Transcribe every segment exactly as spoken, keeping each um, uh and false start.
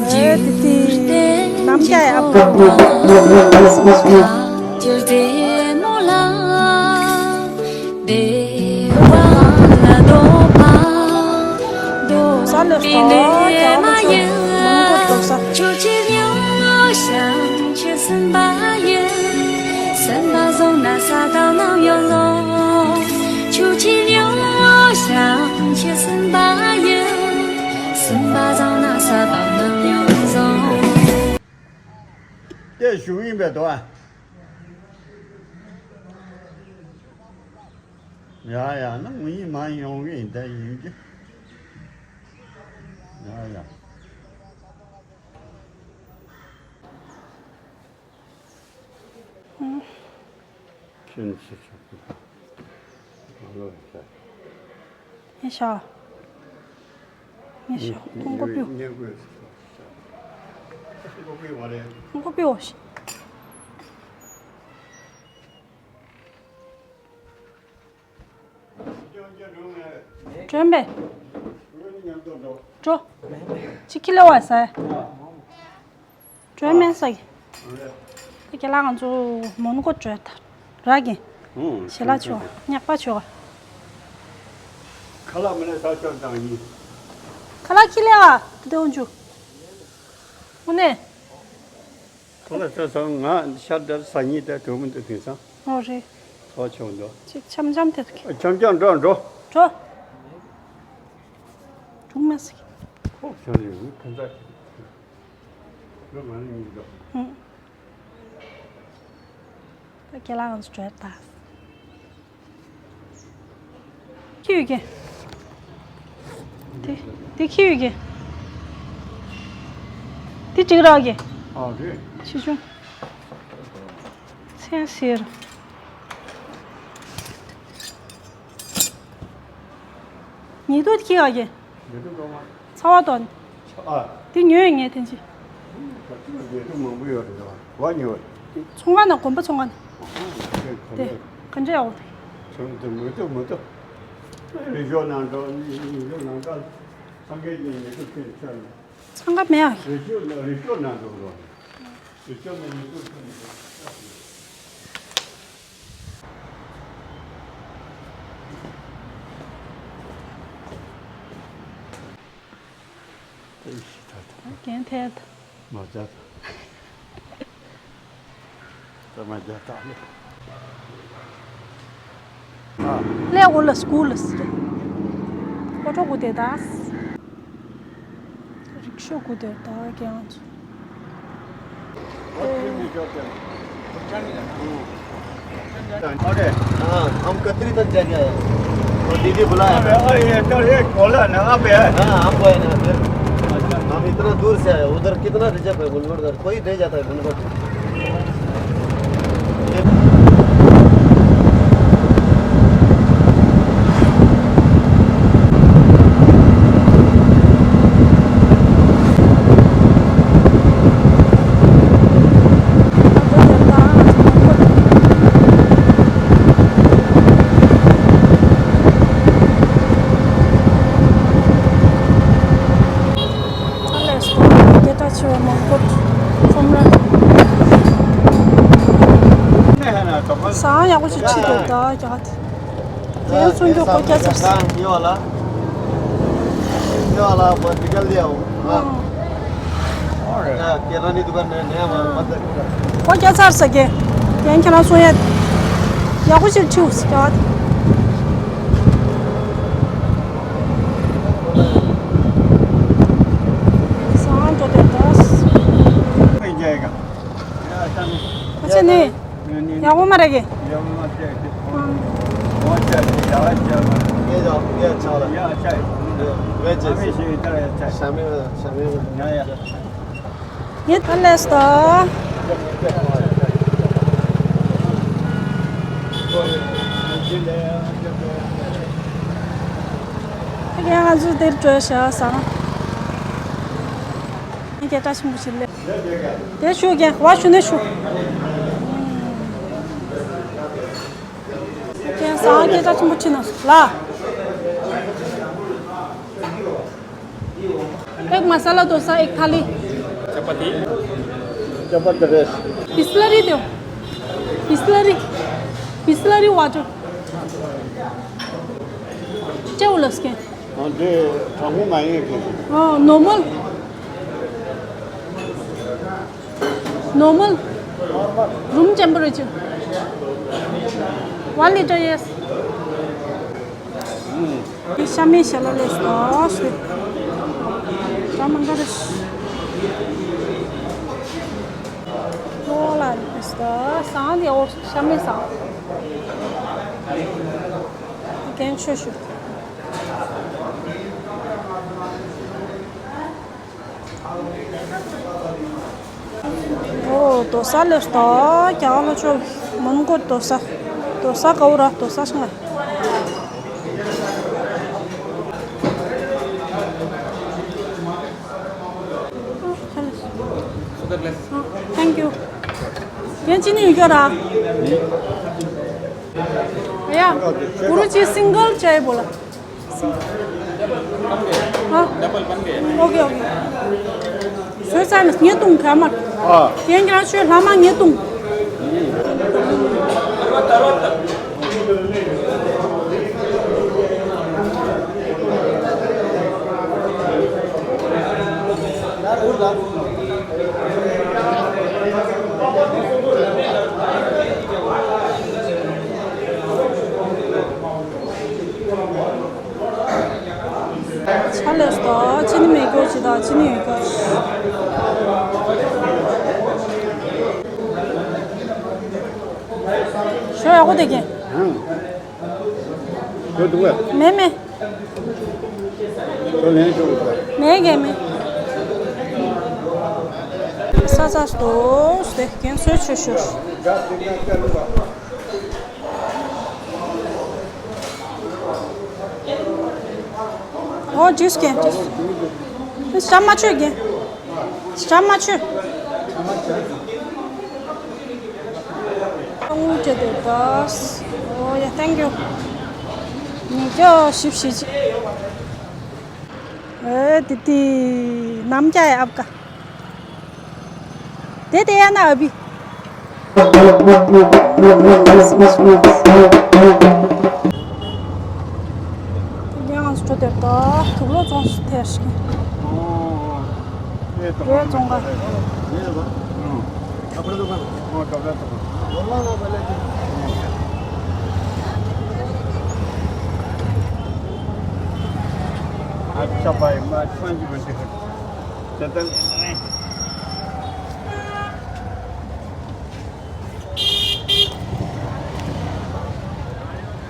ཨེ་དེ་དེ་ནམ་རྒྱ་ཡ་ཨ་པོ། ས་ལ་ས་རྒྱ་བ་ལ་ཆུ་མང་པོ་འགྲོ་ས། དེ་ཞུ་ཡིན་པས་དོ། ཡ་ཡ་ན་ངུ་ཡིན་མ་ཡིན་ཡོང་གི་ཡིན་ད་ཡིན་གྱི། ཡ་ཡ། ཁྱེད་ཚོ་ཆོག་གི། ཨ་ལོ་ཡ། ངས་ཤ། ངས་ཤ་ཁོང་ཁོ་པིའོ། ཁོང་ཁོ་པིའོ་ཤི། བྲོས་མེད། འགྲོ། ཅི་ཁི་ལེ་བ་ཟ། བྲོས་མེད་ཟ་གི། ད་ཁྱེད་ལ་ང་ཚོ་མོན་གྷོ་བྲོས་ད། ར་གི། ཞལ་ལག་ཆོ། ཉག་པ་ཆོ། ཁ་ལག་མི་ལེ་ས་ཆོ་དང་ཡིན། ཁ་ལག་ཁི་ལེ་བ་དེ་འོང་ཆུ། དངོས་གནས། ཁོ་ལ་ཚོད་སོང་ང་ཤར་དར་ས་གཉིས་དེ་དུ་མི་འདུག་དེང་སང་། ཨོ་རེད། ཐོག་ཆུང་འདུག་ཅིག་འཆམ་འཆམ་དེ་འདུག་འཆམ་འཆམ་འགྲོ་འགྲོ། འགྲོ། གྲུང་མ་ཟིག་ཁོག་ཆང་རེད་ངས་ཕན་ཚགས་ཀྱི། འགྲོ་མ་ནི་གཉིས་འགྲོ། ཧུང་། ད་ཁྱེད་ལ་ང་ཚོ་བྲོས་ད། ཁྱི་ཡོད་ཀྱི། དེ་དེ་ཁྱི་ཡོད་ཀྱི། དེ་ཅིག་རག་གི། ཨ་རེད། ཆེ་ཆུང་། མཚན་གསེར། ཉེ་དུ་ཁྱི་ཡོད་ཀྱི། ཉེ་དུ་གང་བ། ཚ་བ་དོན། ཨ། དེ་ཉོས་ངས་དེ་ཅི། ཉེ་དུ་མང་པོ་ཡོད་རེད་བ་ཉོས། ཚོང་ཁང་ན་དགོན་པ་ཚོང་ཁང་ན། དེ་ག་འདྲ་ཡོད། ཚོང་དུ་མི་ཏུ་མི་ཏུ། རི་ཞོ་ནང་འགྲོ་རི་ཞོ་ནང་འགྲོ། སངས་རྒྱས་ཀྱི་ཉེ་དུ་ཕེབས་ཚར་ནས། འཚང་ཁ་མེད་ཨ། རི་ཅོ་ལ་རི་ཅོ་ན་འགྲོ་རོགས། རི་ཅོ་ན་ཉི་ཤུ་ཐོན་འགྲོ། ཨེ་ཤི་ད་ད། རྒན་ཐལ་ད། མ་བྱ་ད། ད་མ་བྱ་ད་ལེ། ཨ། ལས་འོ་ལ་སྐུ་ལ་སི་རེད། ཨོ་ཊོ་གུ་དེ་ད། རིག་ཤོ་གུ་དེ་ད་རྒན་ཚོ། अरे, हाँ, हम कतरी तक जाके आए हैं। वो दीदी बुलाया था। अरे, अरे, ये तो एक बोला ना, आप है। हाँ, हम गए ना फिर। हम इतना दूर से आए, उधर कितना रिजर्व है, गुलबर्गर। कोई दे जाता है गुलबर्गर। སྐད་གྲགས་ཆེ་བའི་མོན་གྷོ་ཁྲོམ་ར། ཟ་ཡག་པོ་ཞིག་ཁྲིད་འདུག་ད་རྒྱ་གར་དེ། དེ་ཚོང་རྒྱུ་སྒོ་རྒྱག་ཚར་སོང་། ये वाला, ये वाला आपको निकल दिया वो। हाँ। क्या, किराना दुकान नया, नया बंद है। སྒོ་རྒྱག་ཚར་ས་གི། ཡང་ཁྱེད་རང་གསུང་ཡ། ཡག་པོ་ཞིག་ཁྲིད་རྒྱ་གར་དེ། ཟ་འགྲོ་དེ་འདྲ། ཨ་ཅེ་ནི། ཡག་པོ་མ་རེད་གི། ये जाओ, ये अच्छा वाला। ये अच्छा है। ये वेज है। हमेशा इधर अच्छा है। शामी वाला, शामी वाला। या, या। ये तो लेस तो। ये आज देर जो है शाह सा। ये क्या टाइम मुश्किल है। དེ་ཞུ་རྒན། བ་ཞུ་ནས་ཞུ། རྒན་ཟ་ཁང་སྐད་གྲགས་ཆེན་པོ་ཕྱིན་ན་ལ། एक मसाला डोसा, एक थाली। चपाती। चपाती रेस। बिसलरी दो। बिसलरी। बिसलरी वाटर। क्या बोला उसके? हाँ, दे, ठाकुर मांगे के। हाँ, normal. Normal. Room temperature. One litre, yes. ཤ་མེད་ཤ་ལ་ལས་སོ་ཞེས། ད་མ་འགའ་རེ་ཞིག་ལོ་ལ་ལས་སོ། སང་དེ་འོ་ཤ་མེད་སང་། རྒན་ཆོས་ཞུ། ཨོ། དོ་ས་ལེ་སྟོ། རྒྱ་གར་ལྷོ་ཕྱོགས་མོན་གྷོ་དོ་ས། དོ་ས་ག་བོ་ར་དོ་ས་ཤང་། Thank you. ཡང་ཅི་ནས་ཡོད་ར། ཡ། གུ་རུ་ཅི་སིང་གལ་ཅའི་བོ་ལ། हाँ। डबल बन गया। Okay, okay. सोचा ना, ये तुम खामा। हाँ। ये क्या छो लामा ये तुम। ཆ་ལས་སྟོ། ཅི་ནི་མེད་གོ་ཅི་ད་ཅི་ནི་ཡོད་གོ་ཅི། ཞོ་ཡག་པོ་དེ་གན། ཞོ་འདུག་ག་མེད་མེད། ཞོ་ལེན་ཞོ་འདུག་ག་མེད་གན་མེད། ས་ས་སྟོ་སྟེ་གན་སོ་ཆོ་ཞོ། ཨོ་ཇུས་ཀྱི་ཇུས། ཤ་མ་ཆོད་ཀྱི། ཤ་མ་ཆོད། ཨོ་ཇེ་དེ་བས། ཨོ་ཡ། Thank you. ཉིས་བརྒྱ་བཞི་བཅུ་ཞེ་གཅིག་ཨེ་དི་དི། ནམ་རྒྱ་ཡ་ཨབ་ཀ་དེ་དེ་ཡ་ན་ཨ་བི། རྒྱ་ང་སྤྲོ་དེར་ད་དུག་ལོ་ཙོང་སུ་ཐེར་ཤིག་རེ་ཙོང་ག अच्छा भाई, मैं समझ में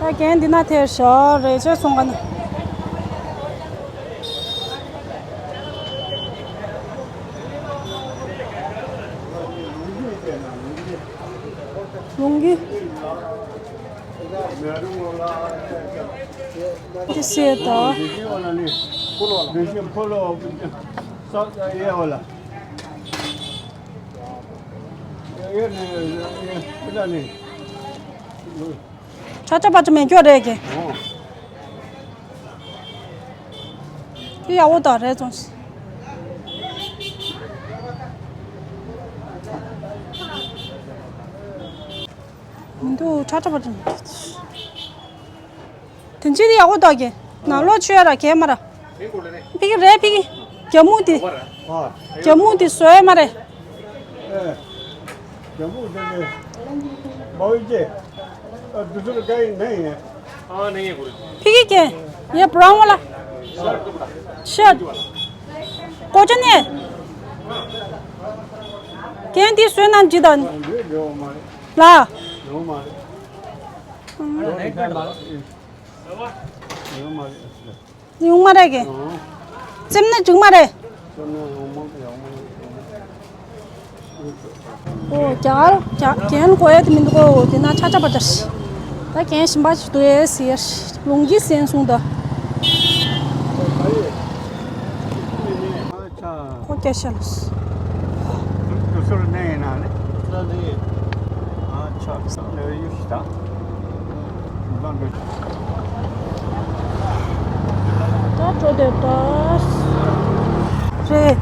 ད་གན་འདི་ན་ཐེར་ཤོག་རེ་ཆོས་སོང་ག་ན། ལུང་གི། དེ་སེ་ད། ཁྲ་ཁྲ་པ་ཁྲ་མེད་སྐྱོ་རེད་ཀྱི། དེ་ཡག་པོ་དང་རེད་ཙང་། མི་འདུག་ཁྲ་ཁྲ་པ་ཁྲ་མེད། དེ་ཅི་དེ་ཡག་པོ་འདུག་གི། ནང་ལོགས་ཆུ་ཡ་ར་གས་མ་ར། ཕི་གི་རེད་ཕི་གི། རྒྱ་མུ་དེ། རྒྱ་མུ་དེ་བཟོས་མ་རེད། རྒྱ་མུ་དེ་ནི་མའོ་ཡི་ཅེ། དུ་སུ་ལ་ག་ཡིན་ནའི་ཡིན། ཕི་གི་གས། ཡ་བྲོང་བ་ལ། ཤ། ཀོ་ཅ་ནས། གས་དེ་བཟོས་ན་འགྲིག་ད། ལ། ཡོང་མ་རེད་གི། རྩེམ་ན་འགྲིག་མ་རེད། ཨོ་རྒྱ་གར་རྒྱ་རྒན་གོ་ཡ་དེ་མི་འདུག་གོ། དེ་ན་ཆ་ཆ་པ་འདྲ་ཞིག་ད་རྒན་གཞན་པ་ཞིག་འདུག་ཨེ་ཟེར་ཡ་ཞིག་ལུང་གིས་ཟན་གསུངས་ད། ཁོ་སྐད་ཆ་ལ། དུ་སོར་ནས་ཡིན་ན་ལེ། ཨ་ཆགས་སང་ལེ་ཡུལ་ཞིག་དང་། ད་འགྲོ་འདོད་ད། རེད།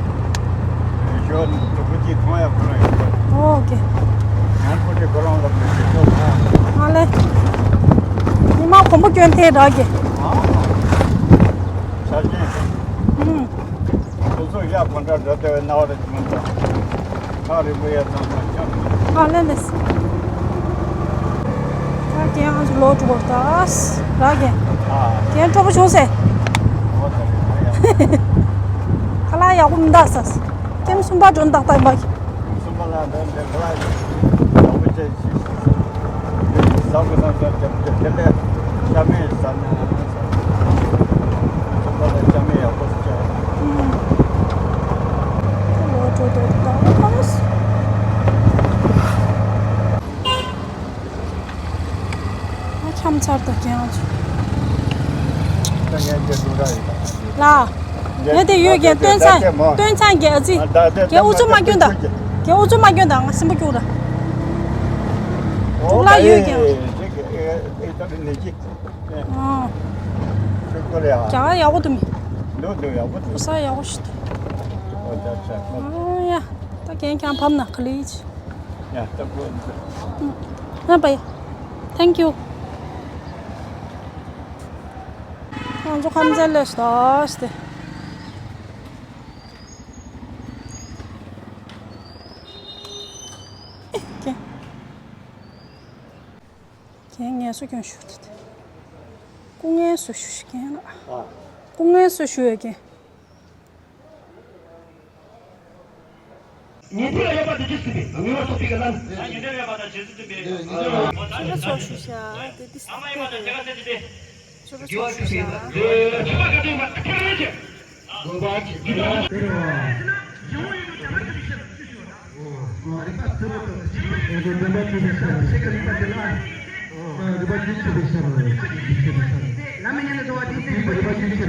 ཡོད་ནི་ཕྲུ་གུ་གཅིག་མཐོང་ཡ་ཁོ་རང་ཡོད་པ། ཨོ་ཀེ། ཡང་ཁོ་ནི་ཁོ་རང་ལ་མི་ཤེས་ཆོག་ཨ། ཨ་ལེ། ཉི་མ་གོམ་པ་སྐྱོན་ཐེ་ར་ཀེ། ཨ། ཆ་རྐྱེན། ཨུམ། སོ་སོ་ཡ་གོན་ཁྲ་འདྲ་ལྟ་བའི་རྣ་བ་རེ་མི་འདུག་ཁ་རི་མོ་ཡ་ཚང་མ་ཀྱང་། ཨ་ལེ་ལེ། ད་ཀེ་ཡང་ལོ་དྲུག་པར་ལྟ་ར་ཀེ། ཨ། ཀེ་ཡང་སྤྲོ་པོ་བྱུང་སེ། ཨོ་ད་རེ་ད་ཡ། ཁ་ལག་ཡག་པོ་མི་འདུག་ས། ཀེམ་གསུམ་པ་འགྲོ་ན་ཏག་ཏག་ཡིན་པ། གསུམ་པ་ལ་འགྲོ་འདི་ཁ་ལག་ཡག་པོ་བྱས་ཤིག་ཟ་དགོས་བསམ་སོང་། དེ་ལས་ཤ་མེད་ཟ་ན་གསུམ་པ་ལ་ཤ་མེད་ཡག་པོ་ཟ། ཨུམ། ལོ་དྲུག་དོ་ཏག་ཏག་ཡིན་པ། ཨ་འཁྱམ་ཚར་དང་ཀེ་ཡང་ཚོ། ད་ངས་ཀྱི་འགྲོ་ར་ཡིན་ད། ལ། ངས་དེ་ཡོད་ཀྱང་སྟོན་ཚང་སྟོན་ཚང་གི་ཨ་ཙི། ཀེ་ཨུ་ཚུགས་མ་སྐྱོན་དང་། ཀེ་ཨུ་ཚུགས་མ་སྐྱོན་དང་ང་སིམ་པོ་སྐྱུག་ར། དྲུག་ལ་ཡོད་ཀྱང་། ཨ། རྒྱ་གར་ཡག་པོ་འདུག་མི། འདུག་འདུག་ཡག་པོ་འདུག་གོ་ས་ཡག་པོ་ཞིག་འདུག་ཨོ་ད་ཆ། ཨ་ཡ། ད་ཀེ་ཡང་ཁྱང་ཕམ་ན་ག་ལེ་ཡིན། ཡ་ད་གོ་འདུག་ཨ་བ་ཡ། Thank you། ང་ཚོ་ཁམས་ཚན་ལས་ཤོག་སྟེ། ཀེ། ཀེ་ངལ་གསོ་སྐྱོན་ཞུ་དེ། སྐུ་ངལ་གསོ་ཞུ་ཞིག་ཀེ་ལ། ཨ། སྐུ་ངལ་གསོ་ཞུ་ཡོད་ཀེ། ཉན་ཐོས་ལ་ཡོད་པ་དེ་རྗེས་སུ་འཛིན་པའི་ངེས་པར་རྟོགས་པའི་ལམ། ཉན་ཐོས་ལ་ཡོད་པ་དང་རྗེས་སུ་འཛིན་པའི། ཆོས་པ་ཚོགས་ཞུ་བྱ་དེ་དེ་སྟེ། ཆོས་པ་ཚོགས་ཞུ་བྱ། དགེ་བ་བསྐལ་པའི་བར་ཐེར་བའི་ཕྱིར། དགོངས་པ་ཇི་ལྟར། རིག་པ་རྩེ་མོ་དང་། རིག་པ་རྒྱུན་ཆད་པའི་ཕྱིར། རིག་པ་རྒྱུན་ཆད་པའི་ཕྱིར། བླ་མ་མྱ་ངན་འདའ་བ་དེའི་ཚེ་རིག་པ་རྒྱུན་ཆད།